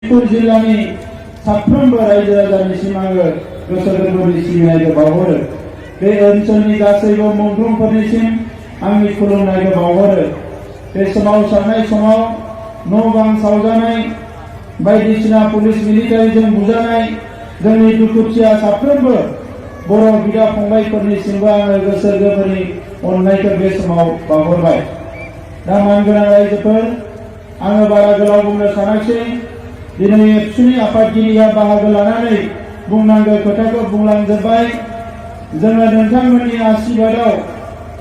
जिल्लानि साफ्रोमबो रायजो राजानिसिम आङो गोसो गोरबोनि सिबिनायखौ बावहरो। बे ओनसोलनि गासैबो मुंख्लंफोरनिसिम आंनि खुलुमनायखौ बावहरो। बे सोमावसारनाय समाव न' बां सावजानाय, बायदिसिना पुलिस मिलिटारिजों बुजानाय जोंनि दुखुथिया साफ्रोमबो बर' बिदा फंबायफोरनिसिमबो आङो गोसो गोरबोनि अननायखौ बे समाव बावहरबाय। दा मानगोनां रायजोफोर, आङो बारा गोलाव बुंनो सानाखिसै। दिनै एबसुनि आफादगिरिया बाहागो लानानै बुंनांगौ खोथाखौ बुंलांजोब्बाय। जोङो नोंथांमोननि आशीर्बादाव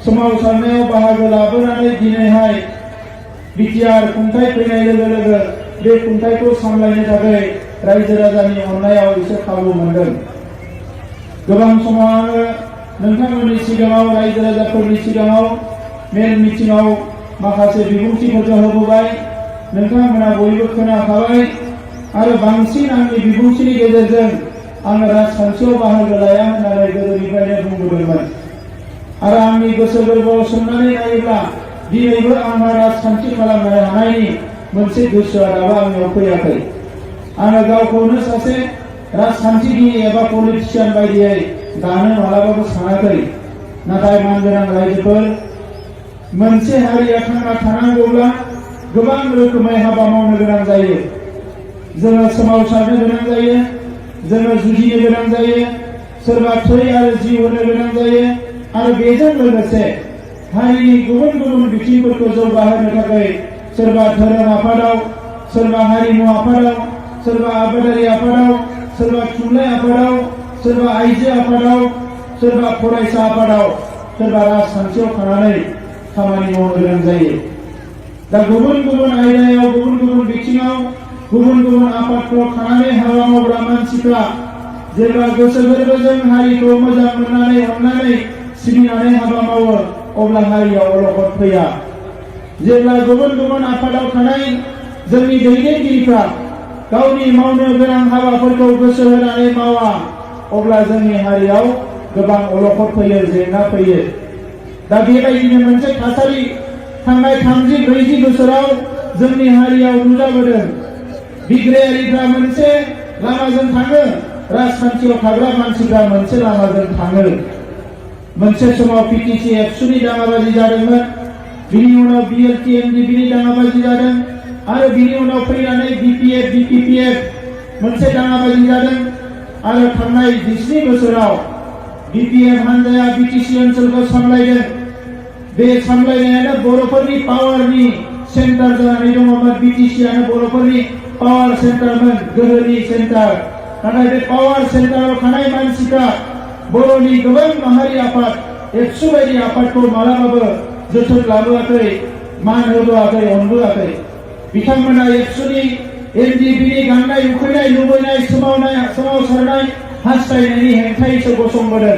सोमावसारनायाव बाहागो लाबोनानै दिनैहाय बिटिआर खुंथाय फैनाय लोगो लोगो बे खुंथायखौ सामलायनो थाखाय रायजो राजानि अननायाव एसे खाबु मोनदों। गोबां समाव आङो नोंथांमोननि सिगाङाव, रायजो राजाफोरनि सिगाङाव मेल मिटिंआव माखासे बिबुंथिफोरखौ होबोबाय। नोंथांमोना बयबो खोनाखाबाय आरो बांसिन आंनि बिबुंथिनि गेजेरजों आङो राजखान्थियाव बाहागो लाया होननानै गोदोनिफ्रायनो बुंबोदोंमोन। आरो आंनि गोसो गोरबोआव सोंनानै नायोब्ला दिनैबो आंहा राजखान्थि खालामनो हानायनि मोनसे गोसोआ दाबो आंनियाव फैयाखै। आङो गावखौनो सासे राजखान्थिगिरि एबा पलिटिशियान बायदियै दानो मालाबाबो सानाखै। नाथाय मानगोनां रायजोफोर, मोनसे हारिया थांना थानांगौब्ला गोबां रोखोमै हाबा मावनो गोनां जायो। जोङो सोमावसारनो गोनां जायो, जोङो जुजिनो गोनां जायो, सोरबा थै आरो जिउ होनो गोनां जायो। आरो बेजों लोगोसे हारिनि गुबुन गुबुन बिथिंफोरखौ जौगाहोनो थाखाय सोरबा धोरोम आफादाव, सोरबा हारिमु आफादाव, सोरबा आबादारि आफादाव, सोरबा थुनलाइ आफादाव, सोरबा आइजो आफादाव, सोरबा फरायसा आफादाव, सोरबा राजखान्थियाव थानानै खामानि मावनो गोनां जायो। दा गुबुन गुबुन आयदायाव, गुबुन गुबुन बिथिङाव, गुबुन गुबुन आफादफ्राव थानानै हाबा मावग्रा मानसिफ्रा जेब्ला गोसो गोरबोजों हारिखौ मोजां मोननानै अननानै सिबिनानै हाबा मावो, अब्ला हारियाव अलखद फैया। जेब्ला गुबुन गुबुन आफादाव थानाय जोंनि दैदेनगिरिफ्रा गावनि मावनो गोनां हाबाफोरखौ गोसो होनानै मावा, अब्ला जोंनि हारियाव गोबां अलखद फैयो, जेंना फैयो। दा बेबायदिनो मोनसे थासारि थांनाय 30-40 बोसोराव जोंनि हारियाव नुजाबोदों। बिग्रायारिफ्रा मोनसे लामाजों थाङो, राजखान्थियाव थाग्रा मानसिफ्रा मोनसे लामाजों थाङो। मोनसे समाव पिटिसि एबसुनि दाङाबाजि जादोंमोन, बिनि उनाव बिएलटिएमडिबिनि दाङाबाजि जादों, आरो बिनि उनाव फैनानै बिपिएफ, बिपिपिएफ मोनसे दाङाबाजि जादों। आरो थांनाय 20 बोसोराव बिपिएफ हान्जाया बिटिसि ओनसोलखौ सामलायदों। बे सामलायनायानो बर'फोरनि पावारनि सेन्टार जानानै दङमोन। बिटिसिआनो बर'फोरनि पावार सेन्टारमोन, गोहोनि सेन्टार। नाथाय बे पावार सेन्टाराव थानाय मानसिफ्रा बर'नि गोबां माहारि आफाद, एबसु बायदि आफादखौ मालाबाबो जोथोन लाबोआखै, मान होबोआखै, अनबोआखै। बिथांमोना एबसुनि एमडिबिनि गांनाय उखैनाय, लुबैनाय, सोमावसारनाय, हास्थायनायनि हेंथायैसो गसंबोदों।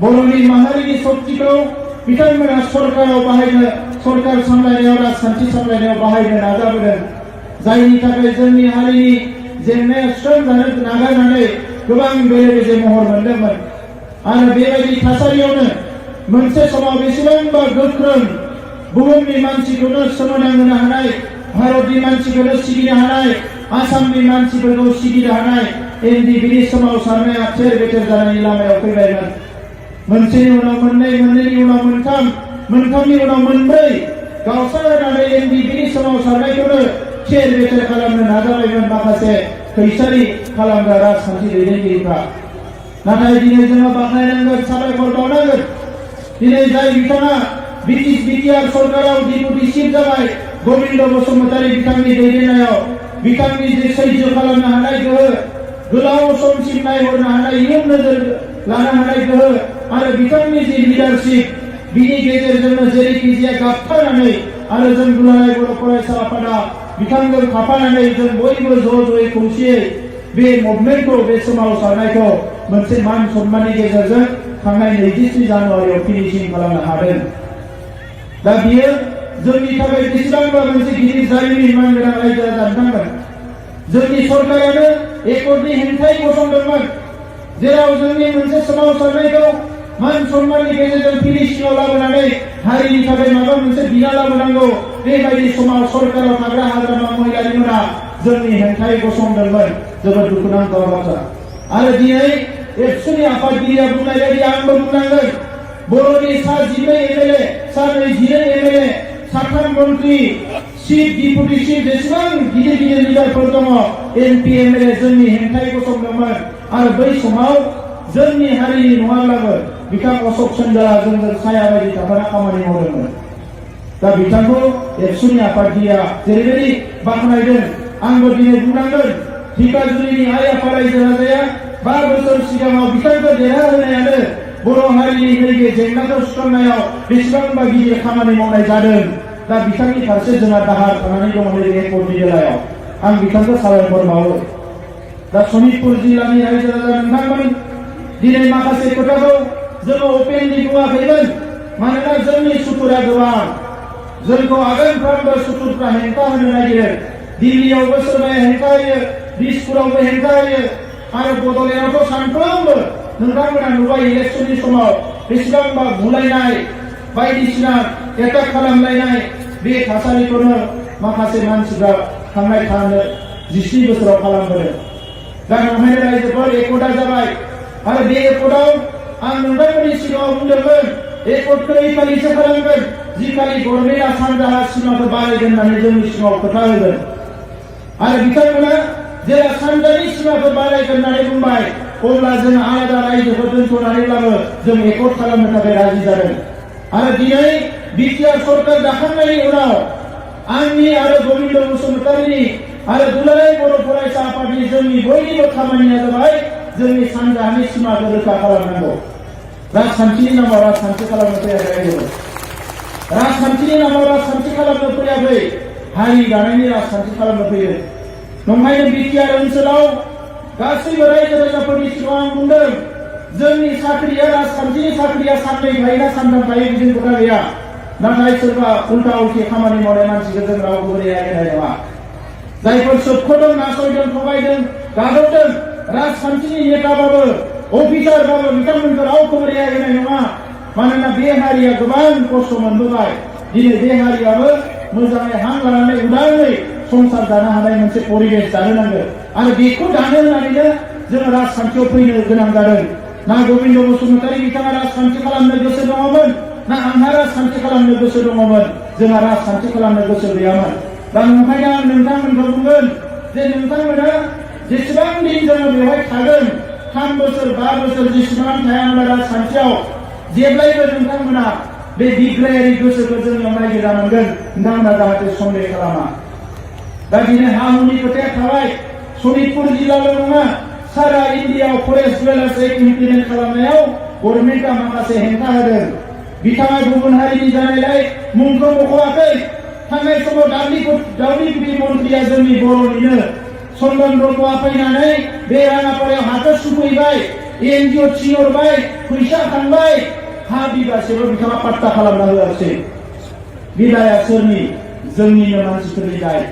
बर'नि माहारिनि शक्तिखौ बिथांमोना सरकाराव बाहायनो, सरकार सामलायनायाव, राजखान्थि सामलायनायाव बाहायनो नाजाबोदों। जायनि थाखाय जोंनि हारिनि जेंनाया सुस्रांजानो नागारनानै गोबां बेले बेजे महर मोनदोंमोन। आरो बेबायदि थासारियावनो मोनसे समाव बेसेबांबा गोख्रों बुहुमनि मानसिखौनो सोमोनांहोनो हानाय, भारतनि मानसिखौनो सिगिनो हानाय, आसामनि मानसिफोरखौ सिगिनो हानाय एनडिबिनि सोमावसारनाया थेर बेथेर जानायनि लामायाव फैबायमोन। मोनसेनि उनाव मोननै, मोननैनि उनाव मोनथाम, मोनथामनि उनाव मोनब्रै गावस्रानानै एनडिबिनि सोमावसारनायखौनो थेर बेथेर खालामनो नाजाबायमोन माखासे खैसारि खालामग्रा राजखान्थि दैदेनगिरिफ्रा। नाथाय दिनै जोङो बाख्नायनांगोन, साबायखर बावनांगोन। दिनै जाय बिथाङा बिटिआर सरकाराव डिपुटि चिफ जाबाय, गबिन्द बसुमतारी बिथांनि दैदेननायाव, बिथांनि जे सैज्य खालामनो हानाय गोहो, गोलाव समसिम नायहरनो हानाय, इयुन नोजोर लानो हानाय गोहो, आरो बिथांनि जे लिडारशिप, बिनि गेजेरजोंनो जेरैखि जाया गाबथानानै, आरो जों दुलाराय बर' फरायसा आफादा बिथांजों थाफानानै जों बयबो ज'यै खौसेयै बे मुभमेन्टखौ, बे सोमावसारनायखौ मोनसे मान सन्माननि गेजेरजों थांनाय 23 जानुवारियाव फिनिशिं खालामनो हादों। दा बियो जोंनि थाखाय बेसेबांबा मोनसे गिदिर जारिमिन। मानगोनां रायजो राजा नोंथांमोन, जोंनि सरकारानो एकर्डनि हेंथायै गसंदोंमोन, जेराव जोंनि मोनसे सोमावसारनायखौ मान सन्माननि गेजेरजों फिनिशिंआव लाबोनानै हारिनि थाखाय माबा मोनसे बिना लाबोनांगौ। बेबायदि समाव सरकाराव थाग्रा हाग्रामा महिलारिमोना जोंनि हेंथायै गसंदोंमोन जोबोद दुखुनांथाव बाथ्रा आरो दिनै एबसुनि आफादगिरिया बुंनाय बायदि आंबो बुंनांगोन बर'नि सा 12 एमएलए सा 22 एमएलए साथाम मन्त्रि चिफ डिपुटि चिफ जेसेबां गिदिर गिदिर लिडारफोर दङ एमपि एमएलए जोंनि हेंथायै गसंदोंमोन आरो बै समाव जोंनि हारिनि नङाब्लाबो बिथां अशोक चन्द्रआ जोंजों साया बायदि थाफाना खामानि मावदोंमोन दा बिथांखौ एबसुनि आफादगिरिया जेरैबायदि बाख्नायदों आंबो दिनै बुंनांगोन धिकाजुलिनि आइ आफा रायजो राजाया 5 बोसोर सिगाङाव बिथांखौ देरहाहोनायानो बर' हारिनि नैबे जेंनाखौ सुस्रांनायाव बेसेबांबा गिदिर खामानि मावनाय जादों दा बिथांनि फारसे जोंहा दाहार थानानै दङ नैबे एकर्डनि बेलायाव आं बिथांखौ साबायखर बावो दा सनितपुर जिल्लानि रायजो राजा नोंथांमोन दिनै माखासे खोथाखौ जोङो अपेनलि बुङाखैमोन मानोना जोंनि सुथुरा गोबां जोंखौ आगानफ्रोमबो सुथुरफ्रा हेंथा होनो नागिरो दिल्लीयावबो सोरबाया हेंथा होयो दिसपुरावबो हेंथा होयो आरो बड'लेण्डआवथ' सानफ्रोमबो नोंथांमोना नुबाय इलेक्शननि समाव बेसेबांबा बुलायनाय बायदिसिना एटाक खालामलायनाय बे थासारिखौनो माखासे मानसिफ्रा थांनाय 17 बोसोराव खालामबोदों दा नंखायनो रायजोफोर एकर्डआ जाबाय आरो बे एकर्डआव आं नोंथांमोननि सिगाङाव बुंदोंमोन एकर्डखौ ओइखालिसो खालामगोन जिखालि गभर्नमेन्टआ सानजाहा सिमाखौ बारायगोन होननानै जोंनि सिगाङाव खोथा होगोन आरो बिथांमोना जेला सानजानि सिमाखौ बारायगोन होननानै बुंबाय अब्ला जों आलादा रायजोखौ दोनथ'नानैब्लाबो जों एकर्ड खालामनो थाखाय राजि जादों आरो दिनै बिटिआर सरकार दाखांनायनि उनाव आंनि आरो गबिन्द बसुमतारीनि आरो दुलाराय बर' फरायसा आफादनि जोंनि बयनिबो खामानिया जाबाय जोंनि सानजाहानि सिमाखौ रैखा खालामनांगौ राजखान्थिनि नामाव राजखान्थि खालामनो फैयाखै राजखान्थिनि नामाव राजखान्थि खालामनो फैयाखै हारि दानायनि राजखान्थि खालामनो फैयो नंखायनो बिटिआर ओनसोलाव गासैबो रायजो राजाफोरनि सिगाङाव आं बुंदों जोंनि साख्रिया राजखान्थिनि साख्रिया साननै थायोना सानथाम थायो बिदि खोथा गैया नाथाय सोरबा उल्टा उल्टि खामानि मावनाय मानसिखौ जों रावबो रेहाय नङा जायफोर सोबख'दों नासयदों थगायदों गादबदों राजखान्थिनि नेताबाबो अफिसारबाबो बिथांमोनखौ रावखौबो रेहाय होनाय नङा मानोना बे हारिया गोबां खस्थ' मोनबोबाय दिनै बे हारियाबो मोजाङै हां लानानै उदाङै संसार दानो हानाय मोनसे परिबेश दानो नांगोन आरो बेखौ दानो होननानैनो जों राजखान्थियाव फैनो गोनां जादों ना गबिन्द बसुमतारी बिथाङा राजखान्थि खालामनो गोसो दङमोन ना आंहा राजखान्थि खालामनो गोसो दङमोन जोंहा राजखान्थि खालामनो गोसो गैयामोन दा नंखायनो आं नोंथांमोनखौ बुंगोन जे नोंथांमोना जेसेबां दिन जोङो बेवहाय थागोन 3 बोसोर 5 बोसोर जेसेबां थाया मानो राजखान्थियाव जेब्लायबो नोंथांमोना बे बिग्रायारि गोसोखौ जोंनियाव नागिरनांगोन नोंथांमोना जाहाथे सन्देह खालामा दा दिनै हा हुनि खोथाया थाबाय सनितपुर जिल्लाल' नङा सारा इन्डियायाव फरेस्ट डिवेलपार्स एक्ट इमप्लिमेन्ट खालामनायाव गभर्नमेन्टआ माखासे हेंथा होदों बिथाङा गुबुन हारिनि जानायलाय मुंखौ मख'वाखै थांनाय समाव दावलिगुरि मन्थ्रिया जोंनि बर'निनो चन्दन ब्रह्मआ फैनानै बे राङापारायाव हाखौ सुफैबाय एनजिअ थिनहरबाय फैसा थांबाय हा बिगासेबो बिथाङा पाट्टा खालामना होआसै बिदाया सोरनि जोंनिनो मानसिफोरनि दाय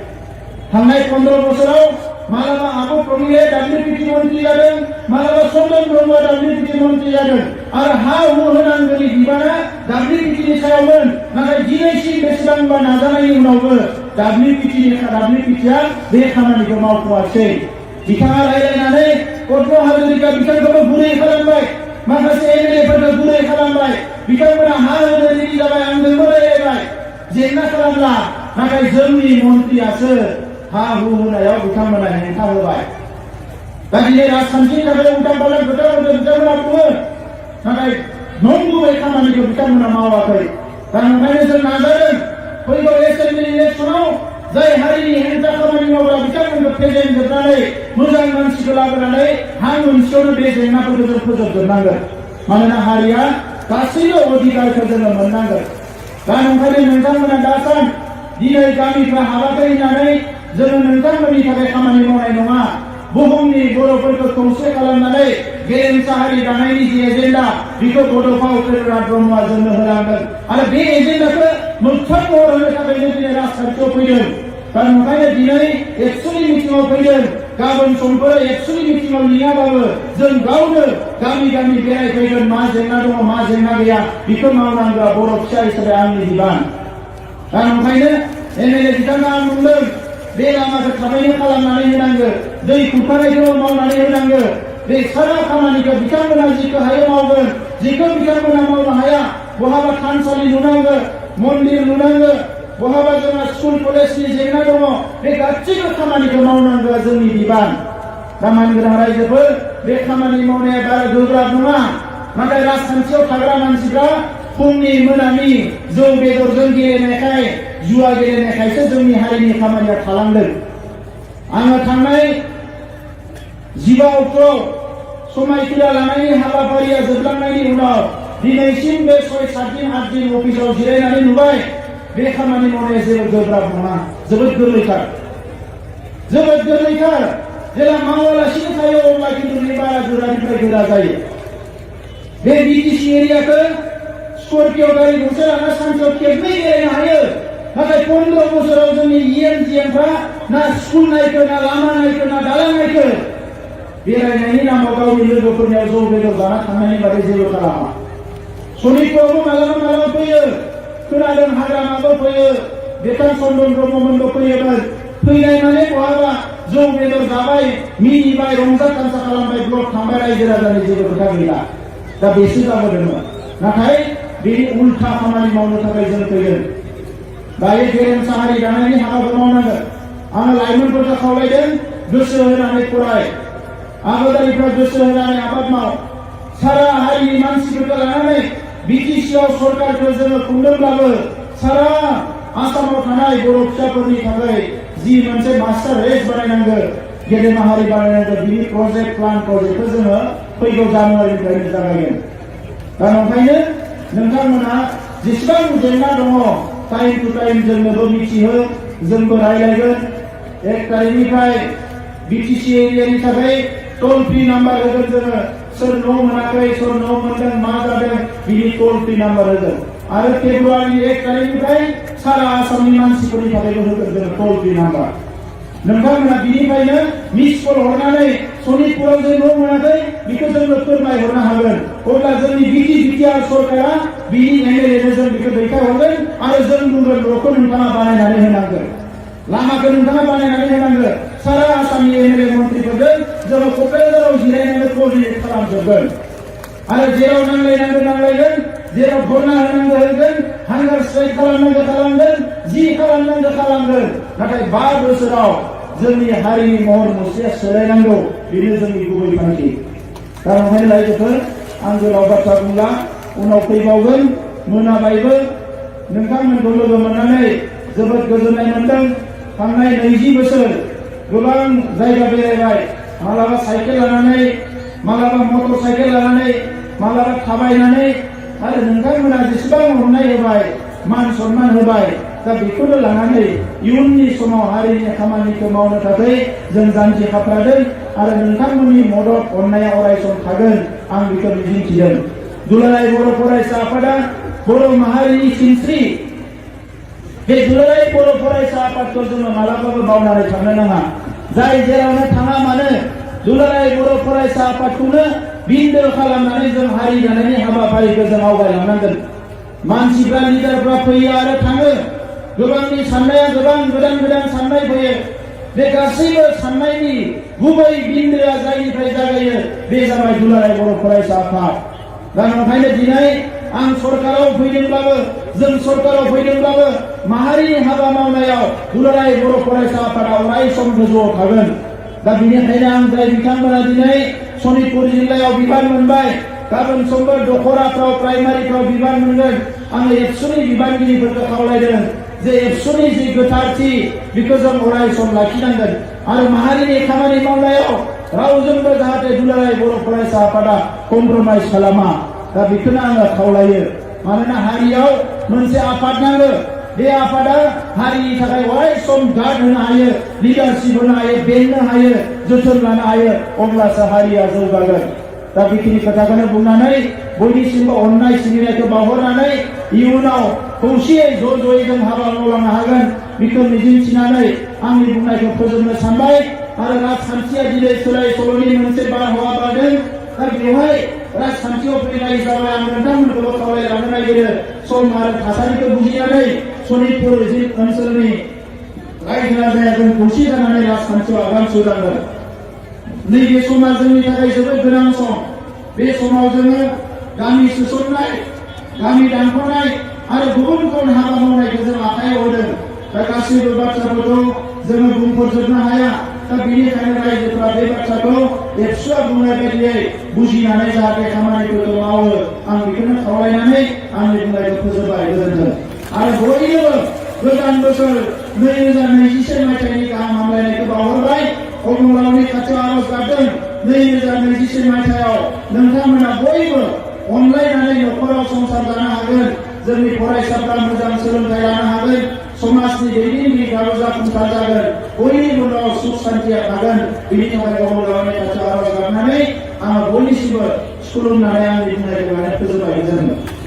थांनाय 15 बोसोराव मालाबा आब' प्रमिले WPT मन्थ्रि जादों मालाबा चन्दन ब्रह्मआ WPT मन्थ्रि जादों आरो हा हु होनांगौनि बिबाना WPTनि सायावमोन नाथाय दिनैसिम बेसेबांबा नाजानायनि उनावबो WPTआ बे खामानिखौ मावथ'वासै बिथाङा रायज्लायनानै पद्म हाजरिका बिथांखौबो गुरै खालामबाय माखासे एमएलएफोरखौ गुरै खालामबाय बिथांमोना हा होनो रेडि जाबाय आंजोंबो रायज्लायबाय जेंना खालामला नाथाय जोंनि मन्थ्रियासो हा हु होनायाव बिथांमोना हेंथा होबाय दा दिनै राजखान्थिनि थाखाय उल्टा पाल्टा खोथा बुंदों बिथांमोना बुङो नाथाय नंगुबै खामानिखौ बिथांमोना मावाखै दा ओंखायनो जों नाजादों फैगौ एसेम्बलि इलेक्सनाव जाय हारिनि हेंथा खामानि मावग्रा बिथांमोनखौ फेजेनजोबनानै मोजां मानसिखौ लाबोनानै हा मोनसेयावनो बे जेंनाफोरखौ जों फोजोबजोबनांगोन मानोना हारिया गासैबो अधिकारखौ जोङो मोननांगोन दा ओंखायनो नोंथांमोना दासान दिनै गामिफ्रा हाबाखै होननानै जोङो नोंथांमोननि थाखाय खामानि मावनाय नङा बुहुमनि बर'फोरखौ खौसे खालामनानै गेरेमसा हारि दानायनि जि एजेन्डा बेखौ बड'फा उपेन्द्रनाथ ब्रह्मआ जोंनो होलांदों आरो बे एजेन्डाखौ मोगथां महर होनो थाखायनो दिनै राजखान्थियाव फैदों दा ओंखायनो दिनै एक्सुलि मिटिङाव फैदों गाबोन समफोर एक्सुलि मिटिङाव लिङाबाबो जों गावनो गामि गामि बेरायफैगोन मा जेंना दङ मा जेंना गैया बेखौ मावनांगौआ बर' फिसा हिसाबै आंनि बिबान दा ओंखायनो एमएलए बिथाङा आं बुंदों बे लामाखौ थाबैनो खालामनानै होनांगौ दै खुरखानायखौ मावनानै होनांगौ बे सारा खामानिखौ बिथांमोना जिखौ हायो मावगोन जिखौ बिथांमोना मावनो हाया बहाबा थानसालि लुनांगौ मन्दिर लुनांगौ बहाबा जोंहा स्कुल कलेजनि जेंना दङ बे गासैबो खामानिखौ मावनांगौआ जोंनि बिबान दा मानगोनां रायजोफोर बे खामानि मावनाया बारा गोब्राब नङा नाथाय राजखान्थियाव थाग्रा मानसिफ्रा फुंनि मोनानि जौ बेदरजों गेलेनायखाय जुवा गेलेनायखायसो जोंनि हारिनि खामानिया थालांदों आङो थांनाय 15 अक्ट'आव समायखिरा लानायनि हाबाफारिया जोबलांनायनि उनाव दिनैसिम बे 6-7 दिन 8 दिन अफिसाव जिरायनानै नुबाय बे खामानि मावनाया जेबो गोब्राब नङा जोबोद गोरलैथार जेला मावालासिनो थायो अब्ला खिन्थु बे बारा गोरानिफ्राय गोरा जायो बे बिटिसि एरियाखौ स्कर्पिय' गारि गंसे लाना सानसेयाव खेबनै बेरायनो हायो नाथाय 15 बोसोराव जोंनि जिएमफ्रा ना स्कुल नायखो ना लामा नायखो ना दालां नायखो बेरायनायनि नामाव गावनि लोगोफोरनियाव जौ बेदर जाना थांनायनि बादै जेबो खालामा सनितपुरावबो मालाबा फैयो खोनादों हाग्रामाबो फैयो बेथान चन्दन ब्रह्ममोनबो फैयोमोन फैनाय माने बहाबा जौ बेदर जाबाय मिनिबाय रंजा तामसा खालामबाय ब्लक थांबाय रायजो राजानि जेबो खोथा गैला दा बेसो जाबोदोंमोन नाथाय बेनि उल्था खामानि मावनो थाखाय जों फैदों दायो गेरेमसा हारि दानायनि हाबाखौ मावनांगोन आङो लाइमोनफोरखौ खावलायदों गोसो होनानै फराय आबादारिफ्रा गोसो होनानै आबाद माव सारा हारिनि मानसिफोरखौ लानानै बिटिसिआव सरकारखौ जोङो खुंदोंब्लाबो सारा आसामाव थानाय बर' फिसाफोरनि थाखाय जि मोनसे मास्टार रेस बानायनांगौ गेदेमा हारि बानायनांगौ बिनि प्लानखौ जोङो फैगौ जानुवारिनिफ्रायनो जागायगोन दा ओंखायनो नोंथांमोना जेसेबां जेंना दङ टाइम टु टाइम जोंनोबो मिथिहो जोंबो रायलायगोन 1 तारिखनिफ्राय बिटिसि एरियानि थाखाय टोल फ्री नाम्बार होगोन जोङो सोर न' मोनाखै सोर न' मोनदों मा जादों बिनि टोल फ्री नाम्बार होगोन आरो फेब्रुवारिनि 1 तारिखनिफ्राय सारा आसामनि मानसिफोरनि थाखायबो होगोन जोङो टोल फ्री नाम्बार नोंथांमोना बिनिफ्रायनो मिस कल हरनानै सनितपुराव जे न' मोनाखै बेखौ जोंनो फोरमायहरनो हागोन अब्ला जोंनि बिटिआर सरकारा बिनि एमएलएनो जों बेखौ दैथायहरगोन आरो जों बुंगोन न'खौ नोंथाङा बानायनानै होनांगोन लामाखौ नोंथाङा बानायनानै होनांगोन सारा आसामनि एमएलए मन्थ्रिफोरजों जोङो क'क्राझाराव जिरायनानै क'र्डिनेट खालामजोबगोन आरो जेराव नांलायगोन जेराव धरना होगोन हांगार स्ट्राइक खालामगोन जि खालामनांगौ खालामगोन नाथाय 5 बोसोराव जोंनि हारिनि महर मुस्रिया सोलायनांगौ बेनो जोंनि गुबै थांखि दा ओंखायनो रायजोफोर आं गोलाव बाथ्रा बुंला उनाव फैबावगोन मोनाबायबो नोंथांमोनखौ लोगो मोननानै जोबोद गोजोननाय मोनदों थांनाय 20 बोसोर गोबां जायगा बेरायबाय मालाबा साइकेल लानानै मालाबा मटर साइकेल लानानै मालाबा थाबायनानै आरो नोंथांमोना जेसेबां अननाय होबाय मान सन्मान होबाय दा बेखौनो लानानै इयुननि समाव हारिनि खामानिखौ मावनो थाखाय जों जानजि खाफ्रादों आरो नोंथांमोननि मदद अननाया अरायसम थागोन आं बेखौ मिजिंथिदों दुलाराय बर' फरायसा आफादा बर' माहारिनि सिनस्रि बे दुलाराय बर' फरायसा आफादखौ जोङो मालाबाबो बावनानै थांनो नाङा जाय जेरावनो थाङा मानो दुलाराय बर' फरायसा आफादखौनो बिन्दो खालामनानै जों हारि दानायनि हाबाफारिखौ जों आवगायलांनांगोन मानसिफ्रा लिडारफ्रा फैयो आरो थाङो गोबांनि साननाया गोबां गोदान साननाय फैयो बे गासैबो साननायनि गुबै बिन्दोआ जायनिफ्राय जागायो बे जाबाय दुलाराय बर' फरायसा आफाद दा ओंखायनो दिनै आं सरकाराव फैदोंब्लाबो माहारिनि हाबा मावनायाव दुलाराय बर' फरायसा आफादा अराय सम गोजौआव थागोन दा बेनिखायनो आं जाय बिथांमोना दिनै सनितपुर जिल्लायाव बिबान मोनबाय गाबोन समफोर दखराफ्राव प्राइमारिफ्राव बिबान मोनगोन आङो एबसुनि बिबानगिरिफोरखौ खावलायदों जे एबसुनि जि गोथारथि बेखौ जों अराय सम लाखिनांगोन आरो माहारिनि खामानि मावनायाव रावजोंबो जाहाथे दुलाराय बर' फरायसा आफादा कमप्रमाइज खालामा दा बेखौनो आङो खावलायो मानोना हारियाव मोनसे आफाद नांगौ बे आफादा हारिनि थाखाय अराय सम गार्ड होनो हायो लिडारशिप होनो हायो बेंनो हायो जोथोन लानो हायो अब्लासो हारिया जौगागोन दा बेखिनि खोथाखौनो बुंनानै बयनिसिमबो अननाय सिबिनायखौ बावहरनानै इयुनाव खौसेयै ज'यै जों हाबा मावलांनो हागोन बेखौ मिजिंथिनानै आंनि बुंनायखौ फोजोबनो सानबाय आरो राजखान्थिया दिनै सोलाय सोल'नि मोनसे बारहावा बारदों दा बेवहाय राजखान्थियाव फैनाय हिसाबै आं नोंथांमोनखौबो खावलायलांनो नागिरो सम आरो थासारिखौ बुजिनानै सनितपुर ओनसोलनि जायखिजाया जाया जों खौसे जानानै राजखान्थियाव आगान सुरलांगोन। नैबे समा जोंनि थाखाय जोबोद गोनां सम। बे समाव जोङो गामि सोसननाय, गामि दानख'नाय आरो गुबुन गुबुन हाबा मावनायखौ जों आखायाव होदों। दा गासैबो बाथ्राफोरखौ जोङो बुंफोरजोबनो हाया। दा बेनिखायनो रायजोफोरा बे बाथ्राखौ एबसुआ बुंनाय बायदियै बुजिनानै जाहाथे खामानिफोरखौ मावो, आं बेखौनो खावलायनानै आंनि बुंनायखौ फोजोबबाय। गोजोन्थों। आरो बयनोबो गोदान बोसोर 2024 मायथाइनि गाहाम हामलायनायखौ बावहरबाय। अबंलावनि खाथियाव आरज गाबदों 2024 मायथाइयाव नोंथांमोना बयबो अनलायनानै न'खराव संसार जानो हागोन, जोंनि फरायसाफ्रा मोजां सोलोंथाइ लानो हागोन, समाजनि दैदेनगिरिफ्राबो जाफुंसार जागोन, बयनिबो न'आव सुख सान्थिया थागोन। बेनि थाखाय अबंलावनि खाथियाव आरज गाबनानै आङो बयनिसिमबो खुलुमनानै आंनि बुंनायखौ फोजोबबाय। गोजोन्थों।